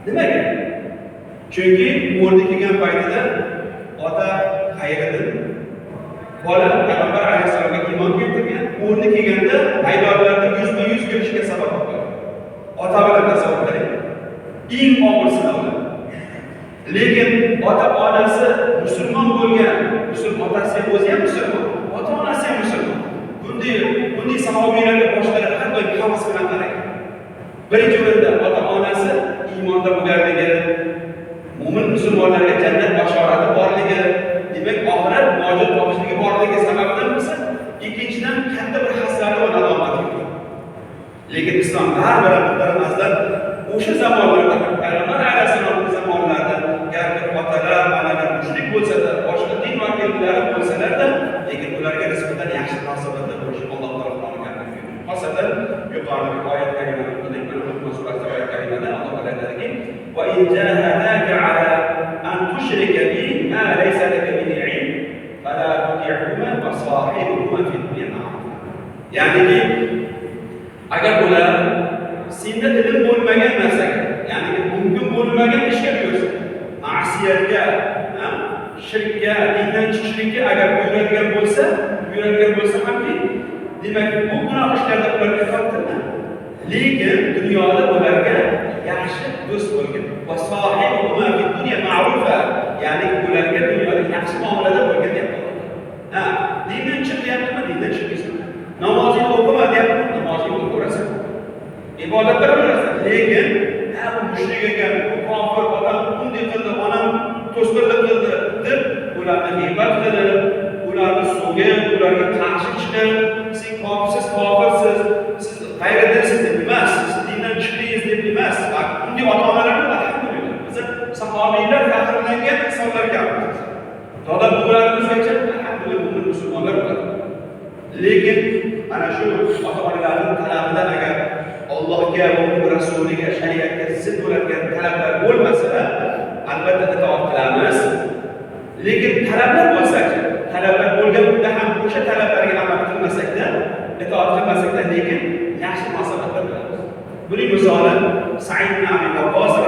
Nimaga? Chunki o'rni kelgan paytida ota g'ayriddin, bola payg'ambar alayhissalomga iymon keltirgan, o'rni kelganda maydonlarda yuzma-yuz kelishiga sabab bo'lgan. Ota bilan tasavvur qiling. Eng og'ir sinovlar. Lekin ota-onasi musulmon bo'lgan, musulmon otasi ham, o'zi ham musulmon, ota-onasi ham musulmon. Bunday sahobiylarga boshqalar har doim havas bilan qaragan. Birinchi o'rinda ota-onasi iymonda bo'lganligi, mo'min musulmonlarga jannat bashorati borligi, demak oxirat najot topishligi borligi sababidan bo'lsa, ikkinchidan katta bir hasrati va nadomati yo'q. Lekin islom baribir, muhtaram azizlar, o'sha zamonlarda, payg'ambar alayhissalomning zamonlarida garchi otalar, onalar mushrik bo'lsa-da, boshqa din vakillari bo'lsalar-da, lekin ularga nisbatan yaxshi munosabatda bo'lish Alloh taolo Qur'oni Karimda buyurdi. Xosatan yuqoridagi oyat karimani o'qidik. Mana Luqmon surasida oyat karimada Alloh taolo aytadiki: "Va in jahadaka ala an tushrika bi ma laysa laka bihi ilm, fala tuti'huma va sahibhuma fid dunya ma'rufa." Ya'niki agar ular senda ilm bo'lmagan narsaga, ya'ni mumkin bo'lmagan ishga buyursa, ma'siyatga, ha, shirkka, dindan chiqishlikka agar buyuradigan bo'lsa hamki, demak, bu gunoh ishlarda ularga itoat qilma. Lekin dunyoda ularga yaxshi do'st bo'lgin. Va sahibhuma fid dunya ma'rufa, ya'ni ularga dunyoda yaxshi muomalada bo'lgin deyapti. Ha, dindan chiq deyaptimi? Dindan chiqmaysan. Namozingni o'qima deyaptimi? Namozingni o'qirasan. Ibodatlar qilasan. Lekin ha, bu mushrik ekan, bu kofir, odam bunday qildi, onam to'sqinlik qildi deb ularni g'iybat qilib, ularni so'kib, ularga qarshi chiqib, sen kofirsiz, kofirsiz, siz g'ayri dinsiz deb emas, siz dindan chiqdingiz deb emas. Bunday ota-onalar yo'q, alhamdulillah. Biz sahobiylar faxrlangan insonlar kabi. Dada buvalarimizgacha alhamdulillah mo'min musulmonlar bo'ladi. Lekin mana shu ota-onalarning talabidan agar Allohga va uning rasuliga, shariatga zid bo'ladigan talablar bo'lmasa, albatta itoat qilamiz. Lekin talablar bo'lsa-chi, talablar bo'lganda ham o'sha talablarga amal qilmasakda, itoat qilmasakda, lekin yaxshi munosabatlar bo'lamiz. Buning misoli Said ibn Abi Waqqos.